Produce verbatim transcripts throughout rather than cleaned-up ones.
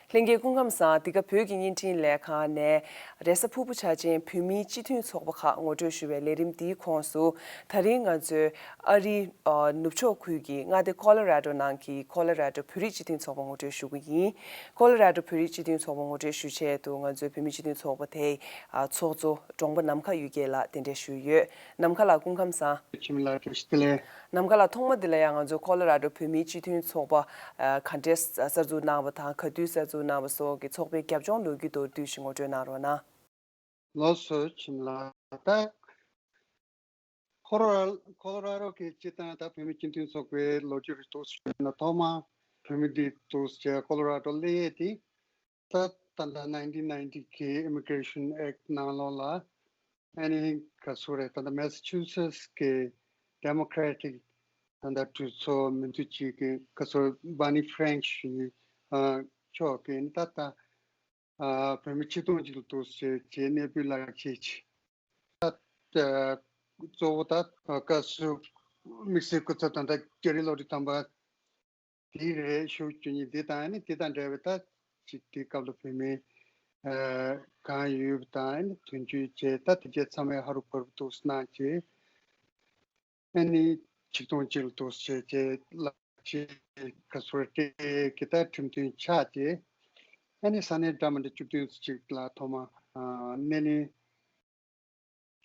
ལྷན་རྒྱས་སྐུ་ཁམས་བཟང་། འདི་ག་བོད་ཀྱི་བརྙན་འཕྲིན་ལས་ཁང་ནས་རེས་གཟའ་ཕུར་བུ་ཆ་ཅན་བོད་མིའི་སྤྱི་མཐུན་ཚོགས་པ་ཁག་ངོ་སྤྲོད་ཞུ་བའི་ལས་རིམ་འདིའི་ཁོངས་སུ། ད་རིང་ང་ཚོས་ཨ་རིའི་ཨ་ནུབ་ཕྱོགས་ཁུལ་གྱི་མངའ་སྡེ་ཀོ་ལོ་ར་ཌོ་ནང་གི་ཀོ་ལོ་ར་ཌོ་བོད་རིགས་སྤྱི་མཐུན་ཚོགས་པ་ངོ་སྤྲོད་ཞུ་གི་ཡིན། ཀོ་ལོ་ར་ཌོ་བོད་རིགས་སྤྱི་མཐུན་ཚོགས་པ་ངོ་སྤྲོད་ཞུ་ཆེད་དུ་ང་ཚོའི་བོད་མིའི་སྤྱི་མཐུན་ཚོགས་པ་དེའི་ཨ་ཚོགས་གཙོ་གྲོང་པ་ནམ་མཁའ་གཡུ་རྒྱལ་ལགས་གདན་འདྲེན་ཞུས་ཡོད། ནམ་མཁའ་ལགས་སྐུ་ཁམས་བཟང་། ཁྱིམ་ལ་བཀྲ་ཤིས་བདེ་ལེགས། ནམ་མཁའ་ལགས་ཐོག་མ་འདི་ལ་ཡང་ང་ཚོ་ཀོ་ལོ་ར་ཌོ་བོད་མིའི་སྤྱི་མཐུན་ཚོགས་པ་ཨ་ག་འདྲས་གསར་འཛུགས་གནང་བ་དང་ག་དུས་གསར་འཛུགས་གནང་བ་སོགས་ཀྱི་ཚོགས་པའི་རྒྱབ་ལྗོངས་ལོ་རྒྱུས་མདོར་བསྡུས་ཤིག་ངོ་སྤྲོད་གནང་རོགས་གནང་། ལགས་སོ། ཁྱིམ་ལ་ད་ཀོ་ལོ་ར་ཀོ་ལོ་ར་ཌོ་གི་སྤྱི་བཏང་ད་བོད་མི་སྤྱི་མཐུན་ཚོགས་པའི་ལོ་རྒྱུས་རིགས་ཐོག་ཞུས་ན། ཐོག་མ་བོད་མི་འདི་ཐོག་ཅེ་ཀོ་ལོ་ར་ཌོ་སླེབས་ཡས་དེ་ད་ད་ལྟ་nineteen ninety གི་Immigration Act ནང་ལོགས་ལ་ཨ་ནི་ག་ཚོད་རེད། ད་ལྟ་Massachusetts གི་Democratic ད་ལྟ་གྲོས་ཚོགས་མི་འཐུས་གཅིག་གི་ག་ཚོད་Barney Frank ཞུ་ཡི་ཨ་མཆོག་གིས་ནི་ད་ལྟ་ཨ་བོད་མི་ཆིག་སྟོང་གཅིག་ལ་ཐོག་ཅེ་ཅེ་གནས་སྤོས་ལག་ཁྱེར་ཅིག་ད་གཙོ་བོ་ད་ག་ཚོད་དམིགས་བསལ་སྐུ་ཚབ་ད་ལྟ་རྒྱ་རི་ལོ་ཊི་དམ་པ་དེ་རེད་ཞུ་རྒྱུ་ཡིན། དེ་དང་ནི་དེ་དང་འབྲེལ་བའི་ད་ཅིག་དེ་སྐབས་ལ་བོད་མི་ཨ་གང་ཡོད་པ་དང་ནི་དོན་གཅོད་བྱས། ད་དེ་རྗེས་ཚང་མས་ཧ་རུ་བར་དུ་གནང་བྱས། ཨ་ནི་ཆིག་སྟོང་གཅིག་ལ་ཐོག་ཅེ་ཅེ་ལག་ཁྱེར་ག་ཚོད་སྤྲད་ཀྱི་ད་ཁྲིམས་མཐུན་ཆགས་བྱས། ཨ་ནི་ས་གནས་འདྲ་མི་འདྲ་བཅུ་བདུན་ཙམ་ཅིག་ལ་ཐོག་མ་ཨ་སྣེ་ལེན་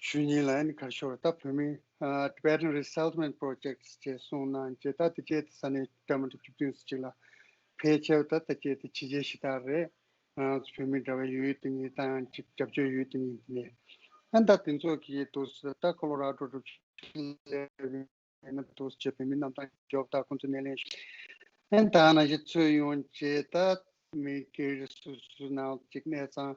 ཞུ་མཁན་ལ་ཨ་ནི་ག་རེ་ཞུ་དགོས་རེད། ད་བོད་མི་ཨ་Tibetan Resettlement Project ཅེས་གསུངས་གནང་བྱས། ད་དེ་རྗེས་དེ་ས་གནས་འདྲ་མི་འདྲ་བཅུ་བདུན་ཙམ་ཅིག་ལ་ཕལ་ཆེར་ད་ད་རྗེས་དེ་ཕྱི་རྒྱལ་གཞིས་བདག་རེད། ང་ཚོ་བོད་མི་འདྲ་བ་ཡོད་དེ་ཉིད་དང་ཅིག་རྒྱབ་སྐྱོར་ཡོད་དེ་ཉིད་དེ་ནས་ཨ་ད་དེ་ཚོ་གིས་དུ་ད་ཀོ་ལོ་ར་ཌོ་རུ་ཕྱིན་ན་དུ་བྱས་བོད་མི་རྣམས་དང་མགྱོགས་དག་ཁོང་ཚོ་སྣེ་ལེན་ཞུ། ཨ་ད་ནང་བཞིན་ཚུར་ཡོང་བྱས་ད་མི་སྒེར་སོ་སོའི་ནང་ཅིག་གནས་ཚང་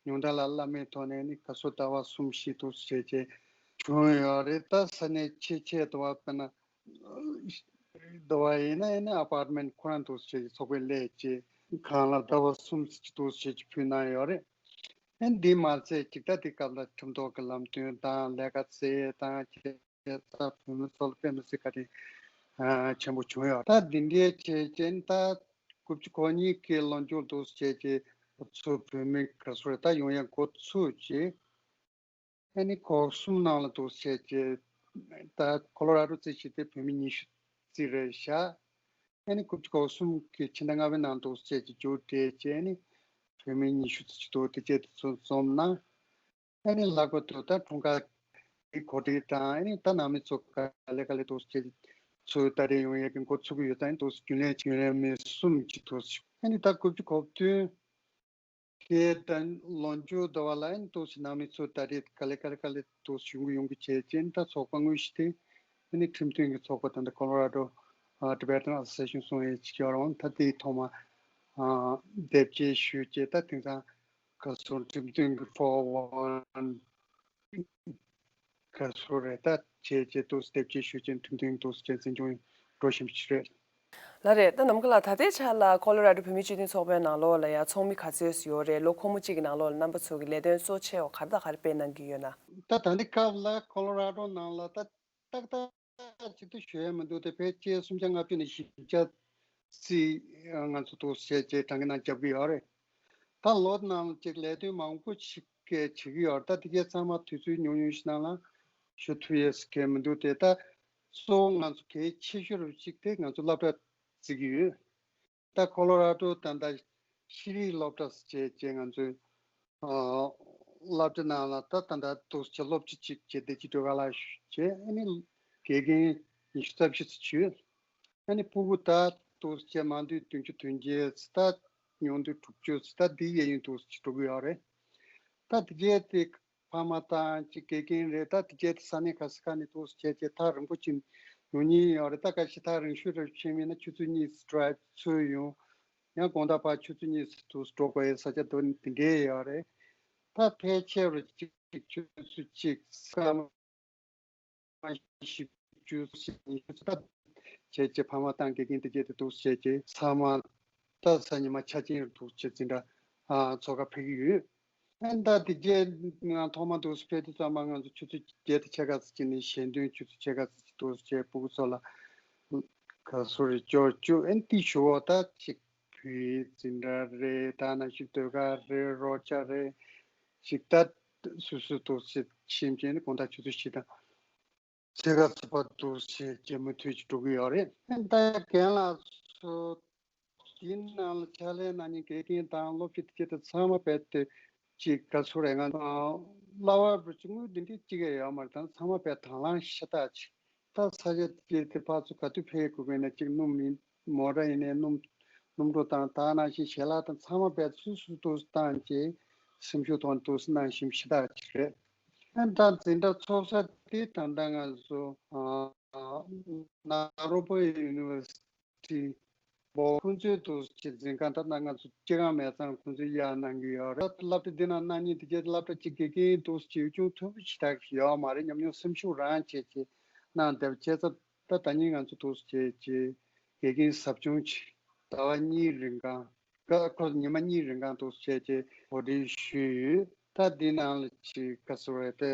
ཉུང་མཐའ་ལ་བླ་མའི་ཐོག་ནས་ནི་ག་ཚོད་ཟླ་བ་གསུམ་བཞི་དུ་བྱས་བྱས་བྱུང་ཡོད་རེད། ད་ས་གནས་ཆེ་ཆེ་དུ་བ་དཔེར་ན། ཟླ་བ་ཡིན་ན་ཡིན་ན་ཨ་པར་ཊི་མེན་ཊི་ཁོ་རང་འདུག་སེ་བྱས་ཀྱི་ཚོགས་པའི་ལས་བྱེད་ཁང་ལ་ཟླ་བ་གསུམ་ཙམ་འདུག་སེ་བྱས་ཀྱི་ཕུལ་གནང་ཡོད་རེད། ཨ་འདི་མ་ཚད་ཅིག་ད་དེ་སྐབས་ལ་ཁྲིམས་ཐོག་གི་ལམ་སྟོན་དང་ལས་ཀ་བཙལ་དང་བྱས་ད་བོད་མི་ཚོ་ལ་དཔེ་མི་སྲིད་བཀའ་དྲིན་ཆེན་པོ་བྱུང་ཡོད། ད་འདི་འདྲའི་བྱས་རྐྱེན་ད་དགུ་བཅུ་གོ་གཉིས་ཀྱི་ལོ་མཇུག་འདུག་སེ་བྱས་ཀྱི་ཚུར་བོད་མི་ག་ཚོད་རེད་ད་ཡོང་ཡ་འགོ་ཚུགས་ཀྱི། ཨ་ནི་གོ་གསུམ་ནང་ལ་འདུག་སེ་བྱས་ཀྱི་ད་ཁོ་ལོ་ར་ཌོ་རྩིས་གཞི་དེ་བོད་མི་ཉི་ཤུ་ཙམ་རེད་བཞག་ཨ་ནི་དགུ་བཅུ་གོ་གསུམ་གྱི་ཕྱི་ཟླ་ལྔ་པའི་ནང་འདུག་སེ་བྱས་ཀྱི་མཇུག་སྒྲིལ་བྱས་ནི་བོད་མི་ཉི་ཤུ་ཙམ་ཅིག་འདུག་དེ་བྱས་དེ་ཚོ་འཛོམས་ན་ཨ་ནི་ལྷག་པར་དུ་ད་འཁྲུངས་སྐར་གྱི་གོ་སྒྲིག་དང་ཨ་ནི་ད་ནང་མི་ཚོ་ག་ལེ་ག་ལེ་འདུག་སེ་བྱས་ཚུར་ད་རེས་ཡོང་ཡས་ཀྱི་འགོ་ཚུགས་ཀྱི་ཡོད་ཙང་འདུག་སེ་རྒྱུན་ལས་རྒྱུན་ལས་མི་གསུམ་ཅིག་འདུག་སེ་ཨ་ནི་ད་དགུ་བཅུ་གོ་བདུན། དེ་ལྟར་ལོ་མཇུག་ཟླ་བ་ལ་ཨ་ནི་ཏོག་ཙམ་ནང་མི་ཚོ་ད་རེས་ག་ལེ་ག་ལེ་ག་ལེ་ཏོག་ཙམ་ཡོང་གི་ཡོང་གི་བྱས་རྐྱེན་ད་ཚོགས་པ་དངོས་གཞི་དེ་ཨ་ནི་ཁྲིམས་མཐུན་གྱི་ཚོགས་པ་ད་ལྟ་Colorado ཨ་Tibetan Association གསུང་ཡས་ཅིག་ཡོད་རུང་ད་དེའི་ཐོག་མ་ཨ་དེབ་སྐྱེལ་ཞུས་རྗེས་ད་དེང་སང་ག་སོང་ཁྲིམས་མཐུན་གྱི་four one ག་ཚོད་རེད་ད་བྱས་རྗེས་འདུག་སེ་དེབ་སྐྱེལ་ཞུས་རྗེས་ཁྲིམས་མཐུན་འདུག་སེ་བྱས་འཛིན་སྐྱོང་འགྲོ་བཞིན་པ་ཞིག་རེད། ལགས་རེད། ད་ནམ་མཁའ་ལགས་ད་ལྟའི་ཆ་ལ་Colorado བོད་མིའི་སྤྱི་མཐུན་ཚོགས་པའི་ནང་ལོགས་ལ་ཡང་ཚོགས་མི་ག་ཚོད་ཡོད་རེད། ལོ་འཁོར་མོ་གཅིག་གི་ནང་ལོགས་ལ་རྣམ་པ་ཚོ་གི་ལས་དོན་གཙོ་ཆེ་བ་ག་རེ་དང་ག་རེ་སྤེལ་གནང་གི་ཡོད་ན། ད་ད་ལྟའི་སྐབས་ལ་Colorado ནང་ལ་ད་ཏག་ཏག་ཅིག་ཏུ་ཞུ་ཡ་མི་འདུག་དེ་ཕལ་ཆེར་སུམ་ཆ་ལྔ་བཅུ་ནས་བཞི་བརྒྱ་རྩིས་ང་ཚོ་འདུག་སེ་བྱས་བྱས་གྲངས་ཀའི་ནང་རྒྱབ་ཀྱི་ཡོད་རེད། ད་ལོ་ནང་ཅིག་ལས་དོན་མང་པོ་ཞིག་གིས་བྱེད་ཀྱི་ཡོད་རེད། ད་དེ་གའི་ཚང་མ་དུས་ཚོད་ཉུང་ཉུང་ཞིག་ནང་ལ་ཞུ་ཐུབ་ཡས་གལ་མི་འདུག་དེ་ད་གཙོ་བོ་ང་ཚོ་གལ་ཆེ་ཤོས་རུ་གཅིག་དེ་ང་ཚོ་སློབ་གྲྭ་བརྩི་གི་ཡོད། ད་Colorado ད་ལྟ་ཤེས་རིག་སློབ་གྲྭ་ཟེར་བྱས་བྱས་ང་ཚོའི་ཨ་སློབ་གྲྭ་ནང་ལ་ད་ད་ལྟ་འདུག་སེ་སློབ་སྤྱི་གཅིག་བྱས་བདེ་སྐྱིད་སྒྲོལ་དཀར་ལགས་ཞུ་བྱས་ཨ་ནི་དགེ་རྒན་ཉི་ཤུ་རྩ་བཞི་ཙམ་བྱས། ཨ་ནི་ཕྲུ་གུ་ད་འདུག་སེ་མང་དུས་བདུན་ཅུ་དོན་བརྒྱད་ཙམ་ད་ཉུང་དུས་དྲུག་ཅུ་ཙམ་ད་འདི་གཡས་གཡོན་འདུག་སེ་འགྲོ་གི་ཡོད་རེད། ད་དེ་གས་དེ་ཕ་མ་དང་ཅིག་དགེ་རྒན་རེད། ད་དེ་གས་དེ་ས་གནས་ག་ས་ག་ནས་འདུག་སེ་བྱས་བྱས་ཐག་རིང་པོ་ཅིག་ཡོང་མཁན་ཡོད་རེད། ད་ག་ཤེད་ཐག་རིང་ཤོས་རེ་ཕྱིན་མིན་ན་ཆུ་ཚོད་གཉིས་ཙམ་drive ཚུར་ཡོང་། ཡང་དགོང་དག་ཕར་ཆུ་ཚོད་གཉིས་ཙམ་འདུག་སེ་འགྲོ་དགོས་ཡས་ས་ཆ་དེ་འདྲས་ཡོད་རེད། ད་ཕལ་ཆེར་ཅིག་ཆུ་ཚོད་གཅིག་སྐར་མ་བཞི་བཅུ་ཉི་ཤུ་ཙམ་བྱས་རྗེས་ཕ་མ་དང་དགེ་རྒན་དེ་གས་དེ་འདུག་སེ་བྱས་རྗེས་ཚང་མ་ད་གཟའ་ཉི་མ་ཆ་ཅན་རུ་འདུག་སེ་བྱས་འཛིན་གྲྭ་ཨ་ཚོགས་ཁག་ཕེབས་ཀྱི་ཡོད། ཨ་ད་དེ་རྗེས་ང་ཐོག་མ་འདུག་སེ་ཕེབས་དུས་ཙམ་པ་ང་ཚོ་ཆུ་ཚོད་བརྒྱད་དང་ཕྱེད་ཀ་ཙམ་ཅིག་ནས་ཞལ་འདོན་ཆུ་ཚོད་ཕྱེད་ཀ་ཙམ་ཅིག་འདུག་སེ་བྱས་ཕྲུ་གུ་ཚོ་ལ་ག་སུ་རེ་ཅོ་ཅུ་ཨན་ཏི་ཞུ་བ་ད་ཅིག་ བོད་འཛིན་གྲྭ་རེད། ད་ནང་བཞིན་ཟློས་གར་རེད། རོལ་ཆ་རེད། ཅིག་ད་སོ་སོ་འདུག་སེ་ཤེས་བྱས་ནས་དགོང་དག་ཆུ་ཚོད་བཞི་དང་ཕྱེད་ཀ་ཚོད་པ་འདུག་སེ་མུ་མཐུད་ཅིག་འགྲོ་གི་ཡོད་རེད། ད་རྒན་ལགས་ཚོ་དེའི་ནང་ལ་ཕྱག་ལས་གནང་མཁན་དགེ་རྒན་དང་སློབ་ཕྲུག་དེ་ཚོ་ཚང་མ་རྦད་དེ་ཅིག་ག་ཚོད་རེད། ང་གླ་བ་རུ་ཅིག་དངུལ་འདི་འདྲ་གཅིག་ཡང་ཡོད་མ་རེད། ད་ཚང་མ་རྦད་དང་བླངས་ཤ་སྟག་ཅིག་ད་ས་ཆ་དེ་དེ་ཕར་ཚུར་ག་དུས་ཕེབས་དགོས་མཁན་ན་ཅིག་སྣུམ་ཡིན་མོ་ཊ་ཡིན་ནའི་སྣུམ་སྣུམ་འགྲོ་དང་ད་ནང་བཞིན་ཞལ་ལག་དང་ཚང་མ་རྦད་སོ་སོ་འདུག་སེ་བཏང་བྱས་སེམས་ཤུགས་ཐོག་ནས་འདུག་སེ་གནང་བཞིན་ཤ་སྟག་ཅིག་རེད། ཨ་ད་འཛིན་གྲྭ་ཚོགས་ས་དེ་ད་ལྟ་ང་ཚོ་ཨ་ནཱ་རོ་པི་ཡུ་ནི་ཝར་སི་ཊི་བོ་ཁོང་ཚོའི་འདུག་སེ་འཛིན་ཁང་ད་ལྟ་ང་ཚོ་སྤྱི་ཁང་མེད་ཙང་ཁོང་ཚོས་གཡར་གནང་གི་ཡོད་རེད། སློབ་གྲྭ་འདི་ནང་གནང་མཁན་དེ་གའི་སློབ་གྲྭ་གཅིག་དགེ་རྒན་འདུག་སེ་ཡོད་ཅུང་མཐོ་པོ་ཞེ་དྲག་ཞིག་ཡོད་མ་རེད། ཉམས་མྱོང་སེམས་ཤུགས་རང་བྱས་བྱས་གནང་བསྡད་པ་བྱས་ཙང་ད་ད་ནི་ང་ཚོ་འདུག་སེ་བྱས་བྱས་དགེ་རྒན་ཟབ་སྦྱོང་ཅིག་ཟླ་བ་གཉིས་རིང་གང་ཀ་ཁོ་ཉི་མ་གཉིས་རིང་གང་འདུག་སེ་བྱས་བྱས་གོ་སྒྲིག་ཞུས་ཡོད། ད་འདི་ནང་ལ་ཅིག་ག་ཟེར་བས་ཏེ།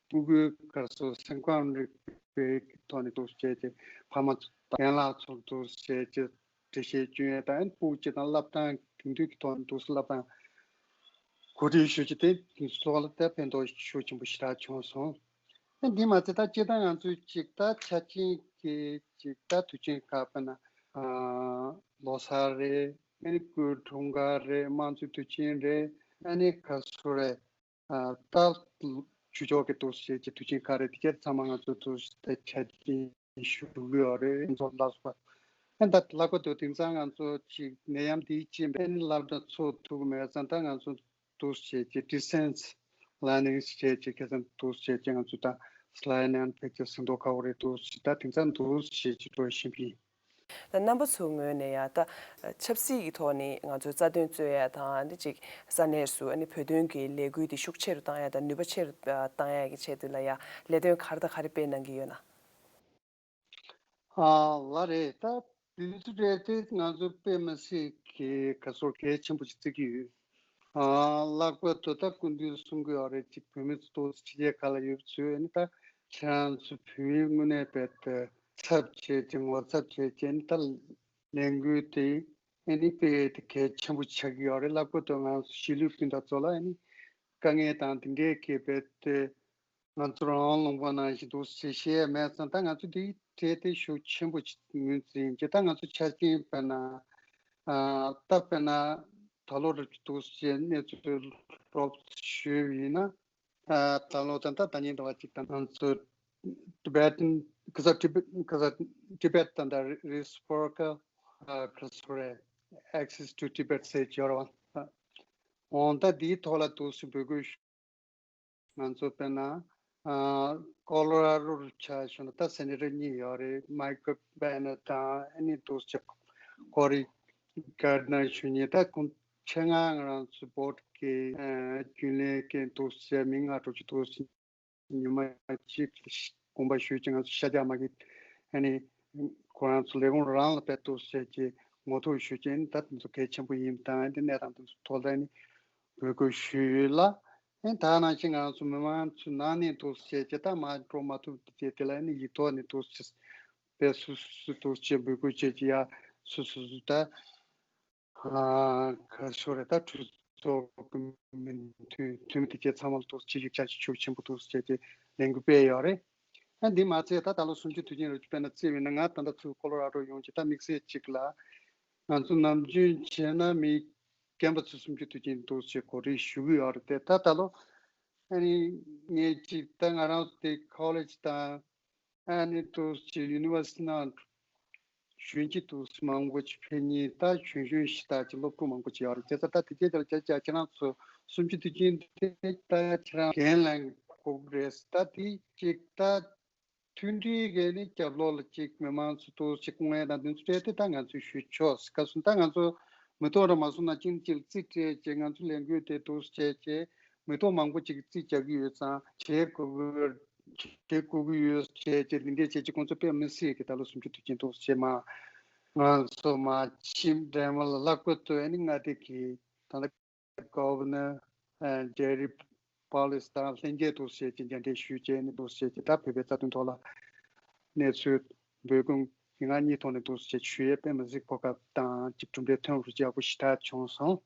སྤུ་གུའི་ག་སོ་སེམས་ཁམས་རིག་པའི་ཐོག་ནས་འདུག་སེ་བྱས་ཏེ་ཕ་མ་ཚོ་དང་རྒན་ལགས་ཚོར་འདུག་སེ་བྱས་ཏེ་འགྲེལ་བཤད་སྐྱོན་ཡས་དང་སྤུ་གུ་སྤྱི་དང་བསླབ་སྟངས་དེང་དུས་ཀྱི་ཐོག་ནས་འདུག་སེ་བསླབ་སྟངས་གོ་སྒྲིག་ཞུ་རྒྱུ་དེ་དེ་ཚོ་ལ་ད་ཕན་ཐོགས་ཤུགས་ཆེན་པོ་ཞེ་དྲག་བྱུང་སོང་། ཨ་འདི་མ་ཚད་ད་སྤྱིར་བཏང་ང་ཚོའི་ཅིག་ད་ཆ་རྐྱེན་གྱི་ཅིག་ད་དུས་ཆེན་ཁག་དཔེར་ན་ལོ་གསར་རེད། ཨ་ནི་སྐུའི་འཁྲུངས་སྐར་རེད། དམངས་གཙོའི་དུས་ཆེན་རེད། ཨ་ནི་ག་སོ་རེད། ད་ཆོས་ཕྱོགས་ཀྱི་འདུག་སེ་བྱས་ཀྱི་དུས་ཆེན་ཁག་རེད། དེ་གའི་ཚང་མ་ང་ཚོ་འདུག་སེ་ཆ་རྐྱེན་ཞུ་གི་ཡོད་རེད། ཚོ་ལ་སོགས་པ་ཨ་ད་ལྷག་པར་དུ་དེང་སང་ང་ཚོ་ཅིག་ནད་ཡམས་འདིའི་རྐྱེན་པས་ནི་སློབ་གྲྭ་ཚོགས་ཐུབ་ཀྱི་མེད་ཙང་ད་ང་ཚོ་འདུག་སེ་བྱས་ཀྱི་ཌི་སི་ཊེན་སི་ལར་ནིང་བྱས་ཀྱི་ཁ་སང་འདུག་སེ་བྱས་ཀྱི་ང་ཚོ་ད་སི་ལའེ་ཌི་ནང་ཕེབས་ཀྱི་ཟིན་ཐོ་ཁག་པོ་རེད། འདུག་སེ་ད་དེང་སང་འདུག་སེ་བྱས་ཀྱི་འགྲོ་བཞིན་པ་ཡིན། ད་རྣམ་པ་ཚོའི་ངོས་ནས་ཡང་ད་ཆབ་སྲིད་ཀྱི་ཐོག་ནས་ང་ཚོའི་རྩ་དོན་རྩོད་ཡ་དང་ཨ་ནི་ཅིག་ས་གནས་སུ་ཨ་ནི་བོད་དོན་གྱི་ལས་འགུལ་འདི་ཤུགས་ཆེ་རུ་བཏང་ཡ་དང་ནུས་པ་ཆེ་རུ་བཏང་ཡ་གི་ཆེད་དུ་ལ་ཡ་ལས་དོན་ག་རེ་དང་ག་རེ་སྤེལ་གནང་གི་ཡོད་ན། ཨ་ལགས་རེད། ད་དུས་ཚོད་རེད་དེ་ང་ཚོ་དཔེ་མི་སྲིད་ཀྱི་ག་ཚོད་གལ་ཆེན་པོ་ཞིག་བརྩི་གི་ཡོད། ཨ་ལྷག་པར་དུ་ད་སྐུ་མདུན་གསུང་གི་ཡོད་རེད། ཅིག་བོད་མི་ཚོ་ཕྱི་རྒྱལ་ཁག་ལ་ཡོད་ཚུལ་ཨ་ནི་ད་ཁྱེད་རང་ཚོ་བོད་མི་དངོས་གནས་རྦད་དེ་ཚབ་བྱས་ཀྱི་ངོ་ཚབ་བྱས་ཀྱི་ཨ་ནི་ད་ལས་འགུལ་དེ་ཨ་ནི་དཔེ་དེ་གལ་ཆེན་པོ་ཆགས་ཀྱི་ཡོད་རེད། ལྷག་པར་དུ་ང་ཚོ་གཞིས་ལུས་སྤུན་ཟླ་ཚོ་ལ་ཨ་ནི་དཀའ་ངལ་དང་དེ་འདྲའི་གི་རྦད་དེ་ང་ཚོ་རང་དབང་ལུང་པ་ནང་བཞིན་འདུག་སེ་བཤད་མེད་ཙང་ད་ང་ཚོ་དེའི་གྲས་དེ་ཤུགས་ཆེན་པོ་ངོས་འཛིན་གྱི་ད་ང་ཚོ་ཆ་རྐྱེན་དཔེར་ན་ཨ་ད་དཔེར་ན་ད་ལོ་རུ་འདུག་སེ་གནས་ཚུལ་རོབ་ཞུས་ཡིན་ན་ཨ་ད་ལོ་ད་ད་ད་ཉིན་དུ་བ་ཅིག་ད་ང་ཚོ་Tibetan Kazakh Tibet Kazakh Tibet ད་ད་Reciprocal ཨ་Cultural Access to Tibet ཟེར་གྱི་ཡོད་རེད་བ། འོང་ད་འདིའི་ཐོག་ལ་འདུག་སེ་འབོད་སྐུལ་ང་ཚོ་དཔེར་ན་ཨ་ཀོ་ལོ་ར་རོ་རུ་ཆ་བཞག་ན་ད་སེ་ནེ་ཊར་གཉིས་ཡོད་རེད། མའི་ཀལ་བྷེ་ནར་དང་ཨ་ནི་འདུག་སེ་ཀོ་རི་གར་ནར་ཞུ་མཁན། ད་ཁོང་ཆེད་མངགས་ང་རང་ཚོ་བྷོ་ཊི་གི་ཨ་རྒྱུན་ལས་ཀྱི་འདུག་སེ་མི་ལྔ་དྲུག་ཅིག་འདུག་སེ་ཉི་མ་གཅིག་དགོངས་པ་ཞུས་ཀྱི་ང་ཚོ་ཤ་རྒྱགས་མ་གི་ཨ་ནི་ཁོ་རང་ཚོ་ལས་ཁུངས་རང་ལ་ཕེབས་འདུག་སེ་ཀྱི་ངོ་ཐུག་ཞུ་རྐྱེན་ད་དེ་ཚོ་གལ་ཆེན་པོ་ཡིན་པ་དང་ཨ་ནི་གནས་སྟངས་དེ་ཚོ་ཐོག་ལ་ཨ་ནི་འབོད་སྐུལ་ཞུས་ཡོད་ལ། ཨ་ནི་ད་ནང་བཞིན་ང་ཚོ་མི་མང་ཚོའི་ནང་ནས་འདུག་སེ་ཀྱི་ད་མ་འགྲོ་མ་ཐུབ་དེ་དེ་ལ་ཨ་ནི་ཡིག་ཐོག་ནས་འདུག་སེ་དཔེ་སུ་སུ་འདུག་སེ་འབོད་སྐུལ་བྱེད་ཀྱི་ཡ་སུ་སུ་སུ་ད། ཨ་ག་ཤོར་རེད། ད་གྲོས་ཚོགས་ཀྱི་མི་མཐུན་མཐུན་མི་དེ་གའི་ཚང་མ་ལ་འདུག་སེ་ཡིག་ཆ་ཞིག་ཤུགས་ཆེན་པོ་འདུག་སེ་བྱས་ཏེ་ལས་འགུལ་སྤེལ་ཡོད་རེད། ཨ་འདི་མ་ཚད་ད་ད་ལོ་སུམ་ཅུ་དུས་ཆེན་རེད། དཔེར་ན་བརྩིས་པ་ཡིན་ན་ང་ད་ལྟ་ཚུར་ཀོ་ལོ་ར་ཌོ་ཡོང་རྗེས་ད་དམིགས་བསལ་གཅིག་ལ་ང་ཚོ་ནམ་རྒྱུན་བྱས་ན་མི་རྒན་པ་ཚོ་སུམ་ཅུ་དུས་ཆེན་འདུག་སེ་གོ་སྒྲིག་ཞུ་གི་ཡོད་རེད་དེ། ད་ད་ལོ་ཨ་ནི་ངས་གཅིག་ད་ང་རང་ཚོ་དེ་ཁོ་ལེ་ཇི་དང་ཨ་ནི་འདུག་སེ་ཡུ་ནི་ཝར་སི་ཊི་ནང་གཞོན་སྐྱེས་འདུག་སེ་མང་པོ་ཅིག་ཕེབས་མཁན། ད་གཞོན་གཞོན་ཞིག་ད་ཅིག་སློབ་ཕྲུག་མང་པོ་ཅིག་ཡོད་རེད། བྱས་ཙང་ད་དེ་གའི་དེ་ལ་བྱས་ཙང་ཁྱེད་རང་ཚོ་སུམ་ཅུ་དུས་ཆེན་དེ་ད་ཁྱེད་རང་འགན་ལེན་དགོས་ཀྱི་རེད། ད་དེ་གཅིག་ད་མཐུན་སྒྲིལ་གྱི་ནི་རྒྱབ་ལོགས་ལ་གཅིག་མི་མང་ཚོ་འདུག་སེ་སྐུ་ངལ་དང་དེ་ཚོ་སྤྲད་དེ་ད་ང་ཚོས་ཞུ་ཆོག་ག་སོང་། ད་ང་ཚོ་མི་ཐོག་ར་མ་སོང་ན་གཅིག་གཅིག་ལ་རྩིས་སྤྲད་བྱས་ང་ཚོ་ལས་འགུལ་དེ་འདུག་སེ་བྱས་བྱས་མི་ཐོག་མང་པོ་ཅིག་རྩིས་རྒྱག་གི་ཡོད་ཙང་བྱེད་དགོས་ཀྱི་བྱེད་དགོས་ཀྱི་ཡོད་བྱས་བྱས་འདི་འདྲས་བྱས་བྱས་ཁོང་ཚོ་དཔེ་མི་སྲིད་ཀྱི་ད་ལོ་སུམ་ཅུ་དུས་ཆེན་འདུག་སེ་མ་ང་ཚོ་མ་ཕྱིན་འདྲ་མ་ལ་ལྷག་པར་དུ་ཨ་ནི་མངའ་སྡེ་གི་ད་ལྟ་Governor Jerry Paulis དང་ལྷན་རྒྱས་འདུག་སེ་བྱས་ཀྱི་མཇལ་འཕྲད་ཞུས་བྱས་ནས་འདུག་སེ་བྱས་ཀྱི་ད་བོད་པའི་རྩ་དོན་ཐོག་ལ་གནས་ཚུལ་འབོད་སྐུལ་ མི་ང་གཉིས་ཐོག་ནས་འདུག་སེ་བྱས་ཞུ་ཡས་དཔེ་མི་སྲིད་གོ་སྐབས་དང་ཅིག་གྲུབ་འབྲས་ཐོན་རུ་ཅིག་ཡག་པོ་ཞེ་དྲག་བྱུང་སོང་།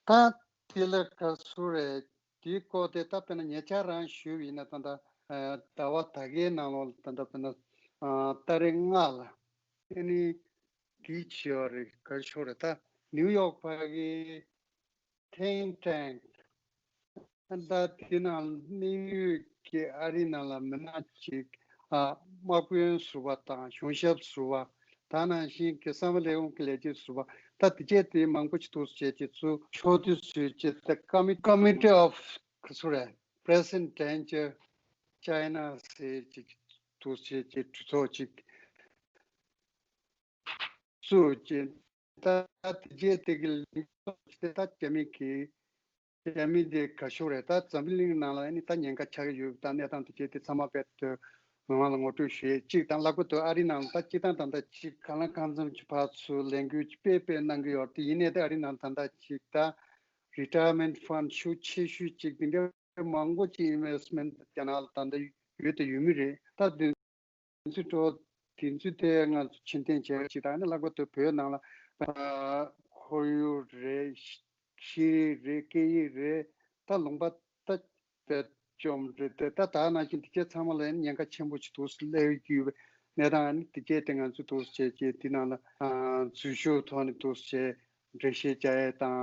ད་དེ་ལ་ག་ཚོད་རེད། དེའི་སྐོར་དེ་ད་དཔེར་ན་ཉེ་ཆར་རང་ཞུས་པ་ཡིན་ན་ད་ལྟ་ཟླ་བ་ད་གའི་ནང་ལོགས་ལ་ད་ལྟ་དཔེར་ན་ཏ་རིག་ལྔ་ལ་ཨ་ནི་དེའི་བྱས་པ་རེད། ག་རེ་ཞུ་རེད། ད་ནིའུ་ཡོག་ཕ་གི་think tank ད་དེ་ནང་དམིགས་ཡུལ་གྱི་ཨ་རི་ནང་ལ་མི་སྣ་གཅིག་ཨ་དམག་དཔོན་ཟུར་པ་དང་གཞུང་ཞབས་ཟུར་པ། ད་ནང་བཞིན་གྱི་གསང་བའི་ལས་ཁུངས་ཀྱི་ལས་བྱེད་ཟུར་པ། ད་དེ་གྱད་དེ་མང་པོ་ཞིག་འདུག་སེ་བྱས་ཀྱི་ཚུལ་ཕྱོགས་བསྡུས་བཟོས་ཀྱི་ད་ཀ་མི་committee of ག་ཚོད་རེད། Present Danger China ཟེར་ཅིག་འདུག་སེ་བྱས་ཀྱི་གྲོས་ཚོགས་ཅིག་བཙུགས་ཀྱི། ད་དེ་རྗེས་དེ་གི་ལིང་ཏོག་ཅིག་དེ་ད་རྒྱ་མི་གི་རྒྱ་མི་དེ་ག་ཤོག་རེད། ད་འཛམ་བུ་གླིང་ནང་ལ་ཨ་ནི་ད་ཉེན་ཁ་ཆགས་ཀྱི་ཡོད་ད་གནས་སྟངས་དེ་རྗེས་དེ་ཚང་མ་རྦད་དེ་མི་མང་ལ་ངོ་སྤྲོད་ཞུ་ཡས་གཅིག་དང་། ལྷག་པར་དུ་ཨ་རི་ནང་ལ་ད་སྤྱི་བཏང་ད་ལྟ་གཅིག་གང་ལ་གང་འཚམ་གྱི་ཕར་ཚུར་ལས་འགུལ་གྱི་དཔེ་དཔེ་གནང་གི་ཡོད་དེ། ཡིན་ནའི་ད་ཨ་རི་ནང་ད་ལྟ་གཅིག་ད་retirement fund ཤུགས་ཆེ་ཤོས་གཅིག་དེ་འདྲ་མང་པོ་གཅིག་investment རྒྱ་ནག་ལ་ད་ལྟ་ཡོད་དང་ཡོད་མུས་རེད། ད་དེ་ཚོའི་འགྲོ་དེ་ཚོའི་ཐད་ང་ཚོ་ཕྱིར་འཐེན་བྱས་ཅིག་དང་ནི་ལྷག་པར་དུ་བོད་ནང་ལ་ཁོར་ཡུག་རེད། ཤེས་རིག་རེད། སྐད་ཡིག་རེད། ད་ལུང་པ་ད་བེད་བཅོམ་རེད་དེ། ད་ད་ནང་བཞིན་དེ་གྱད་ཚང་མ་ལ་ཉེན་ཁ་ཆེན་པོ་ཞིག་འདུག་སེ་སླེབས་ཀྱི་ཡོད་པའི་གནས་སྟངས་ནི་དེ་གྱད་དེ་ང་ཚོས་འདུག་སེ་བྱས་ཀྱི་དེ་ནང་ལ་འཛུལ་ཞུགས་ཐོག་ནས་འདུག་སེ་འགྲེལ་བཤད་བྱ་ཡས་དང་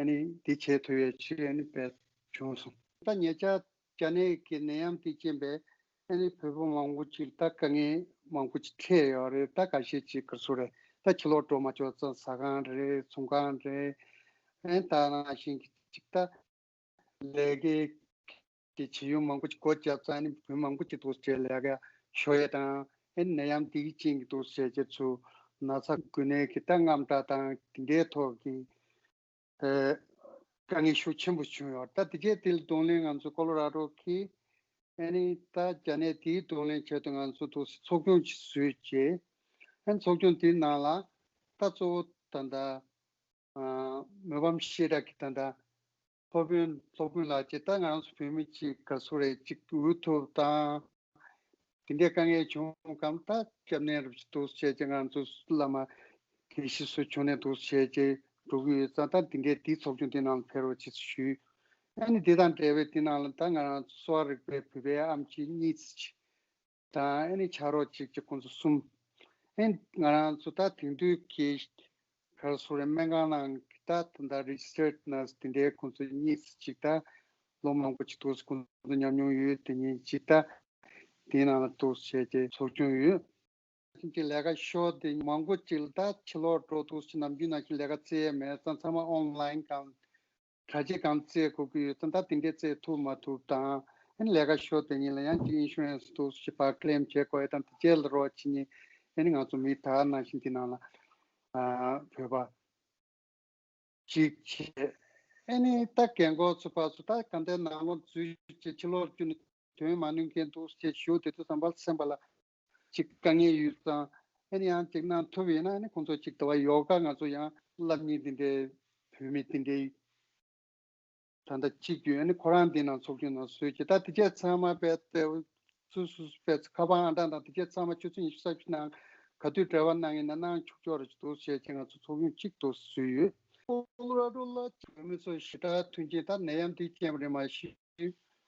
ཨ་ནི་དེ་བྱེད་ཐུབ་ཡས་ཅིག་ཨ་ནི་བེད་བྱུང་སོང་། ད་ཉེ་ཆར་རྒྱ་ནད་ཀྱི་ནད་ཡམས་དེ་རྐྱེན་པས་ཨ་ནི་བོད་པ་མང་པོ་ཅིག་ད་དཀའ་ངལ་མང་པོ་ཅིག་འཕྲད་ཡོད་རེད། ད་ཁ་ཤས་ཅིག་ག་ཚོད་རེད། ད་ཕྱི་ལོགས་འགྲོ་མ་ཆོག་ཙང་ཟ་ཁང་རེད། ཚོང་ཁང་རེད། ཨ་ནི་ད་ནང་བཞིན་གྱི་ཅིག་ད་ལས་ཀའི་གི་བྱེད་ཡུལ་མང་པོ་ཅིག་སྒོ་བརྒྱབ་ཙང་ཨ་ནི་བོད་མང་པོ་ཅིག་འདུག་སེ་ལས་ཀ་ཤོར་ཡས་དང་ཨ་ནི་ནད་ཡམས་དེའི་རྐྱེན་གྱིས་འདུག་སེ་བྱས་ཀྱི་ཚུལ་ན་ཚ་འགོས་ནད་ཀྱི་ད་དངངས་སྐྲག་དང་དེ་འདྲའི་ཐོག་གི་ཨེ་དཀའ་ངལ་ཤུགས་ཆེན་པོ་བྱུང་ཡོད། ད་དེ་གས་དེ་ལ་གདོང་ལེན་ང་ཚོ་ཀོ་ལོ་ར་ཌོ་གི་ཨ་ནི་ད་རྒྱ་ནད་དེའི་གདོང་ལེན་ཆེད་དུ་ང་ཚོ་འདུག་སེ་ཚོགས་ཆུང་ཅིག་བཟོས་རྗེས་ཨ་ནི་ཚོགས་ཆུང་དེའི་ནང་ལ་ད་གཙོ་བོ་ད་ལྟ་ཨ་མི་ཕམ་ཤེས་རབ་ཀྱིས་ད་ལྟ་སློབ་དཔོན་སློབ་དཔོན་ལགས་ཀྱིས་ད་ང་རང་ཚོ་བོད་མི་གཅིག་ག་ཚོད་རེད་གཅིག་འུ་ཐུག་དང་དེ་འདྲའི་དཀའ་ངལ་བྱུང་གམ། ད་སྐྱབས་གནས་རུ་ཅིག་འདུག་སེ་བྱས་ཀྱི་ང་ཚོ་བླ་མ་དགེ་བཤེས་ཚོ་བྱུང་ནས་འདུག་སེ་བྱས་ཀྱི་འགྲོ་གི་ཡོད་ཙང་ད་དེ་འདྲའི་དེའི་ཚོགས་ཆུང་དེ་ནང་ལ་ཕེབས་རོགས་ཅེས་ཞུས། ཨ་ནི་དེ་དང་འབྲེལ་བའི་དེ་ནང་ལ་ད་ང་རང་ཚོ་གསོ་བ་རིག་པའི་བོད་པའི་ཨེམ་ཆི་གཉིས་ཙམ་ཅིག་དང་ཨ་ནི་ཕྱག་རོགས་གཅིག་གཅིག་ཁོང་ཚོ་གསུམ། ཨ་ནི་ང་རང་ཚོ་ད་དེང་དུས་ཀྱི་ག་རེ་ཟེར་རེད། སྨན་ཁང་ནང་གི་ད་ད་ལྟ་registered nurse དེ་འདྲའི་ཁོང་ཚོ་གཉིས་ཙམ་ཅིག་ད་ལོ་མང་པོ་ཅིག་འདུག་སེ་ཁོང་ཚོ་ཉམས་མྱོང་ཡོད་དེ་གཉིས་ཅིག་ད་དེའི་ནང་ལ་འདུག་སེ་བྱས་ཀྱི་ཚོགས་ཆུང་ཡོད། ཅིག་ལས་ཀ་ཤོར་དེ་མང་པོ་ཅིག་ལ་ད་ཕྱི་ལོགས་འགྲོ་འདུག་སེ་ནམ་རྒྱུན་ནང་བཞིན་ལས་ཀ་བཙལ་ཡས་མེད་ཙང་ཚང་མ་online གང་དྲ་རྒྱ་གང་བཙལ་དགོས་ཀྱི་ཡོད་ཙང་ད་དེ་འདྲས་བཙལ་ཐུབ་མ་ཐུབ་དང་ཨ་ནི་ལས་ཀ་ཤོར་དེ་གཉིས་ལ་ཡང་ཅིག་insurance འདུག་སེ་ཕར་claim བྱེད་དགོས་ཡས་དང་དེ་བྱས་ལ་རོགས་བྱེད་མཁན་ཨ་ནི་ང་ཚོ་མི་ད་ནང་བཞིན་དེ་ནང་ལ་ཨ་བོད་པ་གཅིག་བྱས། ཨ་ནི་ད་རྒན་གོག་ཚོ་ཕར་ཚུར་ད་གང་ལྟར་ནང་ལོགས་འཛུལ་བྱས་ཕྱི་ལོགས་བསྐྱོད་ནས་ཐོན་མ་ནུས་མཁན་འདུག་སེ་ཞུ་དེ་ཚོ་བསམ་པ་སེམས་པ་ལ་ཅིག་དཀའ་ངལ་ཡོད་ཙང་ཨ་ནི་ཡང་ཅིག་གནང་ཐུབ་ཡིན་ན་ཨ་ནི་ཁོང་ཚོ་ཅིག་ད་བར་ཡོ་ག་ང་ཚོ་ཡང་བསླབ་མཁན་དེ་འདྲའི་བོད་མི་དེ་འདྲའི་ད་ལྟ་གཅིག་ཡོད། ཨ་ནི་ཁོ་རང་དེ་ནང་ཚོགས་ཆུང་ནང་བཟོས་ཀྱི་ད་དེ་གས་ཚང་མ་རྦད་དེ་སུ་སུ་སུ་རྦད་ཁ་པར་ཨང་གྲངས་དང་དེ་གས་ཚང་མ་ཆུ་ཚོད་ཉི་ཤུ་རྩ་བཞི་ནང་ག་དུས་འབྲེལ་བ་གནང་ཡིན་ན་གནང་ཆོག་ཆོག་རེ་ཅིག་འདུག་བྱས་ཀྱི་ང་ཚོ་ཚོགས་ཆུང་གཅིག་ཏུ་བཟོས་ཡོད། ཀོ་ལོ་ར་ཌོ་ལ་བོད་མི་ཚོ་ཞེ་དྲག་མཐུན་རྐྱེན་ད་ནད་ཡམས་དེའི་རྐྱེན་པ་རེད་མ་གཞི་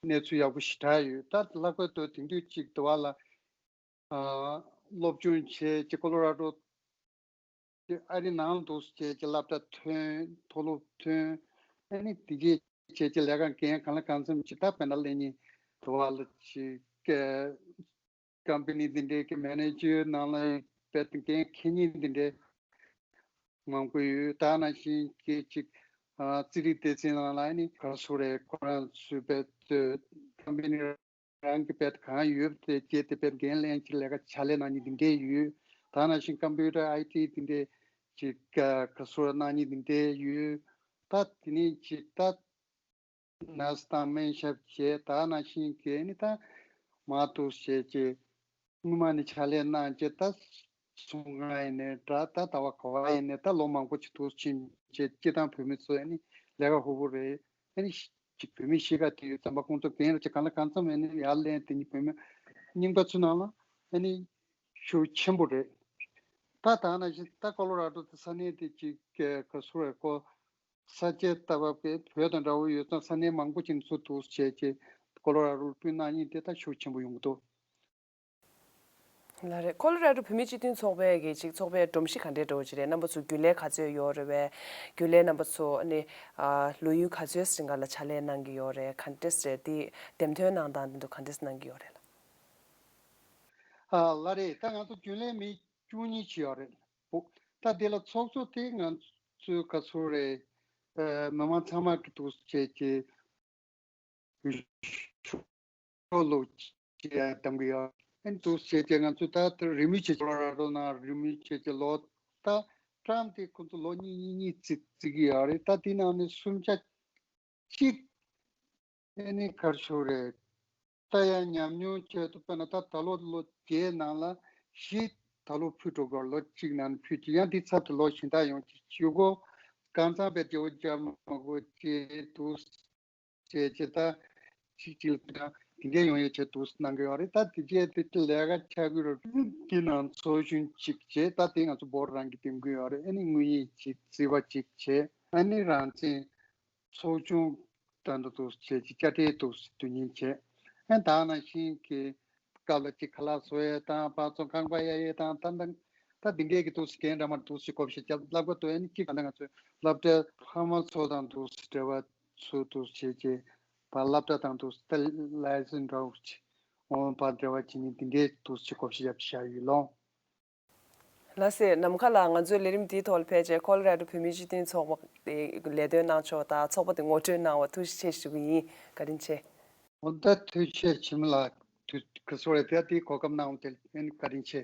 གནས་ཚུལ་ཡག་པོ་ཞེ་དྲག་ཡོད། ད་ལྷག་པར་དུ་དེང་དུས་གཅིག་དུ་བ་ལ་ཨ་སློབ་སྦྱོང་བྱས་ཀྱི་ཀོ་ལོ་ར་ཌོ་ཨ་རི་ནང་འདུག་བྱས་ཀྱི་སློབ་གྲྭ་ཐོན་མཐོ་སློབ་ཐོན་ཨ་ནི་དེ་གས་བྱས་ཀྱི་ལས་ཀ་འགན་གང་ལ་གང་འཚམ་ཅིག་ད་དཔེར་ན་ལས་ཉིན་དུ་བ་ལ་ཅིག་ཀམ་པ་ནི་འདི་འདྲའི་གི་མེ་ནེ་ཇར་ནང་ལ་དཔེ་འགན་འཁྱེར་མཁན་འདི་འདྲའི་མང་པོ་ཡོད། ད་ནང་བཞིན་གྱི་ཅིག་ཨ་རྩིས་རིག་སྡེ་ཚན་ནང་ལ་ཨ་ནི་ག་རེ་ཟེར་རེད། ཁོ་རང་ཚོའི་དཔེ་ཀམ་པ་ནི་རང་གི་དཔེ་གང་ཡོད་དེ་བྱས་ཏེ་དཔེ་འགན་ལེན་གྱི་ལས་ཀ་ཕྱག་ལས་གནང་མཁན་འདི་འདྲའི་ཡོད། ད་ནང་བཞིན་ཀམ་པུ་ཊར་ཨའི་ཊི་འདི་འདྲའི་ཅིག་ག་རེ་ཟེར་གནང་མཁན་འདི་འདྲའི་ཡོད། ད་དེ་ནས་ཅིག་ད་ནར་སི་དང་སྨན་ཞབས་བྱས། ད་ནང་བཞིན་གྱི་ནི་ད་མར་འདུག་བྱས་ཀྱི་སྔོན་མ་ནས་ཕྱག་ལས་གནང་བྱས་ད་ཚོང་ཁང་ཡིན་ནའི་འདྲ་ད་ཟླ་བ་ག་བ་ཡིན་ནའི་ད་ལོ་མང་པོ་ཅིག་འདུག་ཕྱིན་བྱས་སྤྱིར་བཏང་བོད་མི་ཚོ་ནི་ལས་ཀ་ཧུར་པོ་རེད། ཨ་ནི་ཅིག་བོད་མི་གཤིས་ཀ་དེ་ཡོད་ཙམ་པ་ཁོང་ཚོ་འགན་རེ་ཅིག་གང་ལ་གང་འཚམ་ཨ་ནི་ཡར་ལེན་དེ་ནི་བོད་མི་རྙིང་པ་ཚོའི་ནང་ལ་ཨ་ནི་ཤུགས་ཆེན་པོ་རེད། ད་ད་ནང་བཞིན་ད་ཀོ་ལོ་ར་ཌོ་དེ་ས་གནས་དེ་ཅིག་ག་སུ་རེད་ཀོ། ས་དཔྱད་ལྟ་བ་བོད་དང་འདྲ་བོ་ཡོད་ཙང་ས་གནས་མང་པོ་ཅིག་ཚུར་འདུག་བྱས་ཀྱི་ཀོ་ལོ་ར་ཌོ་ལ་སྤུན་གནང་མཁན་དེ་ད་ཤུགས་ཆེན་པོ་ཡོང་གི་འདུག། ལགས་རེད། ཀོ་ལོ་ར་ཌོ་བོད་མིའི་སྤྱི་མཐུན་ཚོགས་པའི་གི་ཅིག་ཚོགས་པའི་སྒྲོམ་གཞི་ག་འདྲའི་འདྲ་བོ་ཅིག་རེད། རྣམ་པ་ཚོ་རྒྱུན་ལས་ག་ཚོད་ཡོད་རེད་བས། རྒྱུན་ལས་རྣམ་པ་ཚོ་ཨ་ནི་ལོ་ཡུན་ག་ཚོད་རིང་ག་ལ་ཕྱག་ལས་གནང་གི་ཡོད་རེད། ག་འདྲས་རེད། དེ་འདེམས་ཐོན་གནང་སྟངས་དེ་ཚོ་ག་འདྲས་གནང་གི་ཡོད་རེད་ལགས། ཨ་ལགས་རེད། ད་ང་ཚོ་རྒྱུན་ལས་མི་བཅུ་གཉིས་ཅིག་ཡོད་རེད། ད་དེ་ལ་ཚོགས་གཙོ་དེ་ང་ཚོའི་ག་ཚོད་རེད། མི་མང་ཚང་མ་གི་འདུག་བྱས་ཀྱི་ཤོ་ལོ་ཅི་ཡ་གཏང་གི་ཡོད། ཨན་དུ་བྱས་ཏེ་ང་ཚོས་ད་རི་མོ་བྱས་ཀྱི་ལོ་ར་རོ་ནང་རི་མོ་བྱས་ཀྱི་ལོ་ད་ཀྲམ་དེ་ཁོ་ཚོ་ལོ་གཉིས་གཉིས་གཉིས་བརྩི་བརྩི་གི་ཡོད་རེད། ད་དེ་ནང་ནས་གསུམ་ཆ་གཅིག་ཨེ་ནི་གར་ཤོར་རེད། ད་ཡང་ཉམས་མྱོང་བྱས་ཏེ་དཔེར་ན་ད་ད་ལོ་ལོ་བརྒྱད་ནང་ལ་བཞི་ད་ལོ་ཕུད་འགྲོ་དགོས། ལོ་གཅིག་ནང་ཕུད་ཀྱི་ཡང་དེ་ཚབ་ཏུ་ལོ་གཞན་དག་ཡོང་གི་ཞུ་གོ། གང་ཚང་པའི་རྒྱལ་བོ་རྒྱ་མ་གོ་ཅེས་དུ། བྱས་ཀྱི་ད་གཅིག་གཅིག་ལ་དེ་འདྲ་དེ་འདྲའི་ཡོང་ཡས་བྱས་འདུག་གནང་གི་ཡོད་རེད། ད་དེ་རྗེས་དེ་ལས་ཀ་ཆགས་ཀྱི་རེད། དེ་ནང་ཚོགས་ཆུང་གཅིག་བྱས། ད་དེ་ང་ཚོ་བོད་རང་གི་འདེམས་ཀྱི་ཡོད་རེད། ཨ་ནི་དངོས་ཡིག་གཅིག་རྩིས་པ་གཅིག་བྱས། ཨ་ནི་རང་བཙན་ཚོགས་ཆུང་ད་འདུག་འདུག་བྱས་ཀྱི་དཔྱ་ཁྲལ་འདུག་དོན་གཉེར་བྱས། ཨ་ད་ནང་བཞིན་གྱི་སྐབས་ལ་གཅིག་ཁ་ལག་བཟོ་ཡས་དང་བག་ཚོང་ཁང་པ་གཡར་ཡས་དང་ད་ད་ད་འདི་འདྲའི་གི་འདུག་སེ་གན་འདྲ་མ་འདུག་སེ་གོ་བཤད་རྒྱབ་ལབ་ག་འདུག་ཨ་ནི་གཅིག་ད་ང་ཚོས་སློབ་གྲྭའི་ཕ་མ་ཚོ་དང་འདུག་སེ་འབྲེལ་བ་ཚུལ་དུ་བྱེད་ཀྱི་བ་སློབ་གྲྭ་དང་དུ་སྟེ་ལའི་སན་འདྲ་བོ་ཅིག་འོང་བ་འབྲེལ་བ་བྱེད་ནི་འདི་འདྲའི་དུ་ཅིག་གོ་བཤད་བྱ་ཡི་ལོང་། ལགས་སེ། ནམ་མཁའ་ལགས། ང་ཚོའི་ལས་རིམ་འདིའི་ཐོག་ལ་ཕེབས་རྗེས་ཁོ་ལོ་ར་ཌོ་བོད་མིའི་སྤྱི་མཐུན་ཚོགས་པ་དེ་ལས་དོན་གནང་ཕྱོགས་དང་ཚོགས་པ་དེ་ངོ་སྤྲོད་གནང་བ་ཐུགས་རྗེ་ཆེ་ཞུ་གི་ཡིན། བཀའ་དྲིན་ཆེ། འོ་ད་ཐུགས་རྗེ་ཆེ་མི་ལགས། དུས་ཁ་སོ་རེ་དེ་དེའི་གོ་སྐབས་གནང་བ་དེ་ལ་བཀའ་དྲིན་ཆེ།